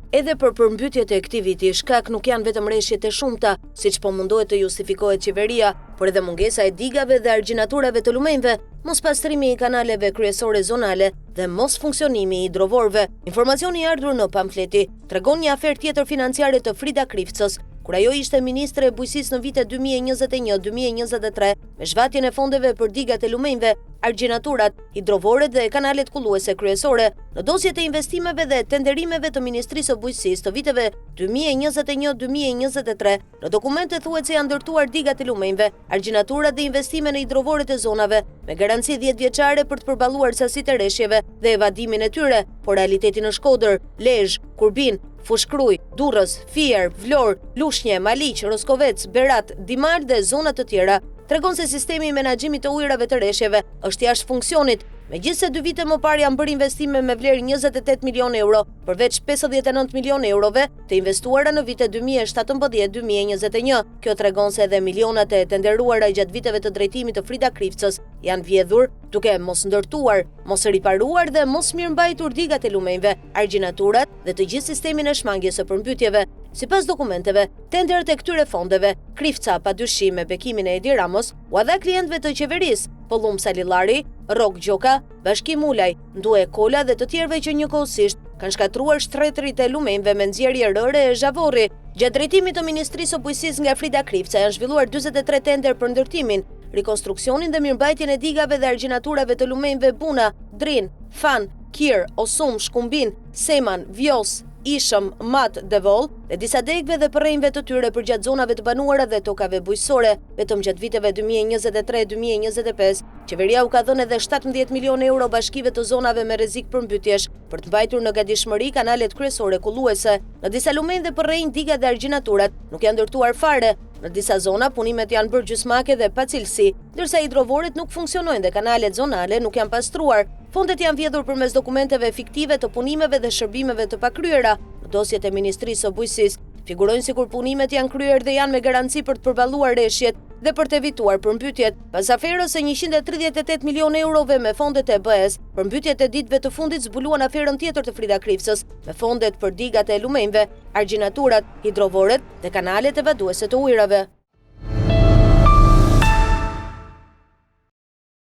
Edhe për përmbytjet e këtij viti, shkak nuk janë vetëm reshjet e shumta, siç po mundohet të justifikohet qeveria, por edhe mungesa e digave dhe argjinaturave të lumenjve, mospastrimi i kanaleve kryesore zonale dhe mosfunksionimi i hidrovorëve. Informacioni i ardhur në Pamfleti tregon një aferë tjetër financiare të Frida Krifcës, kur ajo ishte ministre e Bujqësisë në vitet 2021-2023, me zhvatjen e fondeve për digat e lumenjve, argjinaturat, hidrovoret dhe kanalet kulluese kryesore, në dosjet e investimeve dhe tenderimeve të Ministrisë së Bujqësisë të viteve 2021-2023, në dokumente thuhet se janë ndërtuar digat e lumenjve, argjinaturat dhe investime në hidrovoret e zonave, me garanci 10 vjeçare për të përballuar sasitë e reshjeve dhe evadimin e tyre, por realiteti në Shkodër, Lezhë, Kurbin, Fushë-Krujë, Durrës, Fier, Vlorë, Lushnje, Maliq, Roskovec, Berat, Dimal dhe zona të tjera, tregon se sistemi i menaxhimit të ujërave të reshjeve është jashtë funksionit, megjithëse dy vite më parë janë bërë investime me vlerë 28 milionë euro, përveç 59 milionë eurove të investuara në vitet 2017-2021. Kjo tregon se edhe milionat e tenderuara gjatë viteve të drejtimit të Frida Krifcës janë vjedhur, duke mos ndërtuar, mos riparuar dhe mos mirëmbajtur digat e lumenjve, argjinaturat dhe të gjithë sistemin e shmangies së përmbytjeve. Sipas dokumenteve, tenderët e këtyre fondeve, Krifca pa dyshim me bekimin e Edi Ramës, ua dha klientëve të qeverisë, Pëllumb Salillari, Rrok Gjoka, Bashkim Ulaj, Ndue Kola dhe të tjerëve që njëkohësisht kanë shkatërruar shtretërit e lumenjve me nxjerrje rëre e zhavorri. Gjatë drejtimit të Ministrisë së Bujqësisë nga Frida Krifca janë zhvilluar 43 tenderë për ndërtimin, rikonstruksionin dhe mirëmbajtjen e digave dhe argjinaturave të lumenjve Buna, Drin, Fan, Kir, Osum, Shkumbin, Seman, Vjosë, Ishëm, Mat, Devoll dhe disa degëve dhe përrenjve të tyre përgjatë zonave të banuara dhe tokave bujqësore. Vetëm gjatë viteve 2023 2025, qeveria u ka dhënë edhe 17 milionë euro bashkive të zonave me rrezik përmbytjesh për të mbajtur në gatishmëri kanalet kryesore kulluese. Në disa lumenj dhe përrenj, digat dhe argjinaturat nuk janë ndërtuar fare. Në disa zona punimet janë bërë gjysmake dhe pa cilësi, ndërsa hidrovoret nuk funksionojnë dhe kanalet zonale nuk janë pastruar. Fondet janë vjedhur përmes dokumenteve fiktive të punimeve dhe shërbimeve të pakryera. Në dosjet e Ministrisë së Bujqësisë figurojnë sikur punimet janë kryer dhe janë me garanci për të përballuar reshjet dhe për të evituar përmbytjet. Pas aferës së 138 milionë eurove me fondet e BE-së, përmbytjet e ditëve të fundit zbuluan aferën tjetër të Frida Krifcës me fondet për digat e lumenjve, argjinaturat, hidrovoret dhe kanalet evaduese të ujërave.